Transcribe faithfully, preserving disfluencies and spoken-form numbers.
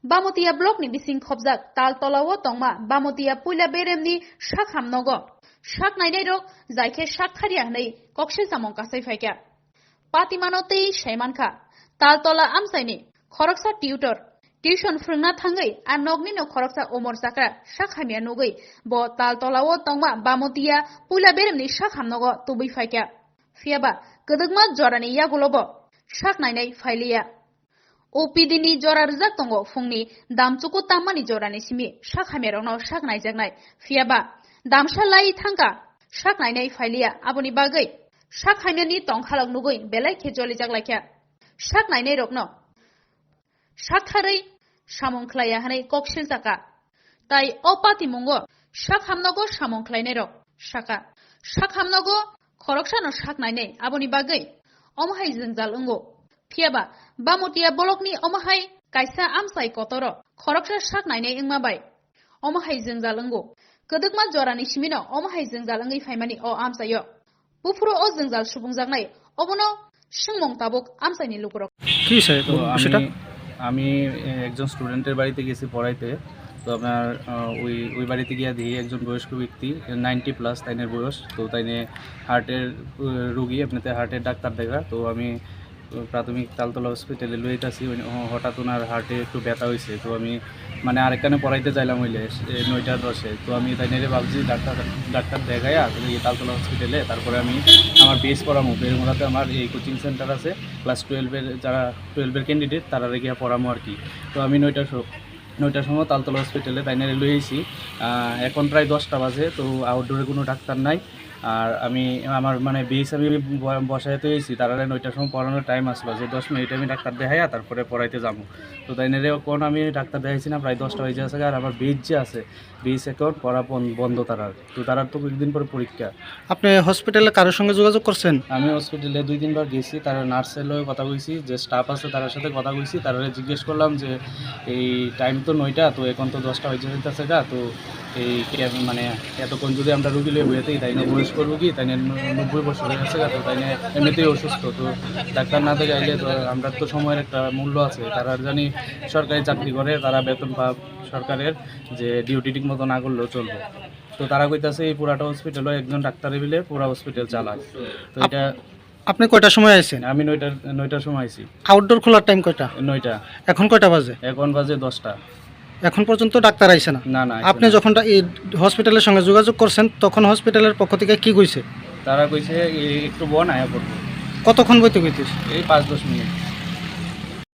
Bamotia block ni bising khobjak Taltola o tongma Bamotia puila beremni sak hamnogo sak nainai rok jai khe sak tharya hwnwi koksil samung kasai phaikha. Patimano tei saimankha, Taltola amchaini khoroksa tutor tuition phwrwngna thangwi a noknino khoroksa umor chakra sak hamya nugwi bo Taltola o tongma Bamotia puila beremni sak hamnogo tubui phaikha. Phiyaba kwdwkma jorani yagulo bo sak nainai phailiya. O P D ni jora rwjak tongo phungni damchuku tammani jorani simi sak hamyarokno sak naijaknai. Phiyaba damsa lai thangkha sak nainai phailiya, aboni bagwi sak hamyani tongkhalok nugwi belai khe jolijak laikha. Sak nainairokno sak tharwi samung khlaiya hwnwi kok siljakha. Tai o patimungo sak hamnogo samung khlainairok sakha. Sak hamnogo khoroksano sak nainai, aboni bagwi omo hai jwngjal wngo. Phiyaba Bamotia bolokni omo hai kaisa amchai kotoro khoroksa sak nainai wngma bai omo hai jwngjal wngo. Kwdwkma jorani simino omo hai jwngjal wngwi phaimani o amchaio. Buphuru o jwngjal subungjaknai, obono swngmung tabuk amchaini lukurok. কি বিষয়ে তো বলুন আমি বিষয়টা? আমি এ, একজন স্টুডেন্টের বাড়িতে গেছি পড়াইতে। তো আপনার আহ, ওই ওই বাড়িতে গিয়ে দেখি একজন বয়স্ক ব্যক্তি, নাইনটি প্লাস তাইনের বয়স। তো তাইনে হার্টের আহ, রুগী, এমনিতে হার্টের ডাক্তার দেখা। তো আমি প্রাথমিক তালতলা হসপিটালে লইতাছি। উনি হ- হঠাৎ ওনার হার্টে একটু ব্যথা হয়েছে। তো আমি মানে আরেকখানে পড়াইতে যাইলাম হইলে এ, নয়টা দশে। তো আমি তাই নিয়ে ভাবছি ডাক্তার ডাক্তার দেখাইয়া এই তালতলা হসপিটালে, তারপরে আমি আমার বেস পড়ামু। বেরমুড়াতে আমার এই কোচিং সেন্টার আছে, ক্লাস টুয়েলভের, যারা টুয়েলভের ক্যান্ডিডেট, তারা গিয়া পড়ামু আর কি। তো আমি নয়টার সম- নয়টার সময় তালতলা হসপিটালে তাই নিয়ে লই আইছি। আহ, এখন প্রায় দশটা বাজে। তো আউটডোরে কোনো ডাক্তার নাই। আর আমি আমার মানে বেস আমি ব- বসাইতে হয়েছি, তারা নয়টার সময় পড়ানোর টাইম আসলো, যে দশ মিনিট আমি ডাক্তার দেখাইয়া তারপরে পড়াইতে যাবো। তো তাই নিয়ে এখন আমি ডাক্তার দেখাইছি না, প্রায় দশটা বাজে আছে। আর আমার বেস যে আছে, বেস এখন পড়া বন- বন্ধ তারার। তো তারার তো কয়েকদিন পরে পরীক্ষা। আপনি হসপিটালে কারোর সঙ্গে যোগাযোগ করছেন? আমি হসপিটালে দুই তিনবার গেছি, তারা নার্সের লগে কথা কইছি, যে স্টাফ আছে তার সাথে কথা কইছি, তারা জিজ্ঞেস করলাম যে এই টাইম তো নয়টা, তো এখন তো দশটা বাজে যাইতেছে গা, তো এই কে- মানে এতক্ষণ যদি আমরা রুগী লয়ে বইতে, তাই না বয়স্ক রুগী, তাই না ন- নব্বই বছর হয়ে গেছে গা, তো তাই না এমনিতেই অসুস্থ, তো ডাক্তার না দেখাইলে তো আমরা তো সময়ের একটা মূল্য আছে। তারা জানি সরকারি চাকরি করে, তারা বেতন পা সরকারের, যে ডিউটি ঠিক মতো না করলেও চলবে। তো তারা কইতাছে এই পুরাটা হসপিটালও একজন ডাক্তারে মিলে পুরা হসপিটাল চালায়। তো এটা আপনি কয়টার সময় আইছেন? আমি নয়টার নয়টার সময় আইছি। আউটডোর খোলার টাইম কয়টা? নয়টা। এখন কয়টা বাজে? এখন বাজে দশটা। এখন পর্যন্ত ডাক্তার আইছে না? না, না, আইছে আপনি না। যখন ডা- এই হসপিটালের সঙ্গে যোগাযোগ করছেন, তখন হসপিটালের পক্ষ থেকে কি কইছে? তারা কইছে, "এই একটু বন, আয়া পড়বো।" কতক্ষণ বইতে কইতিস? এই পাঁচ দশ মিনিট।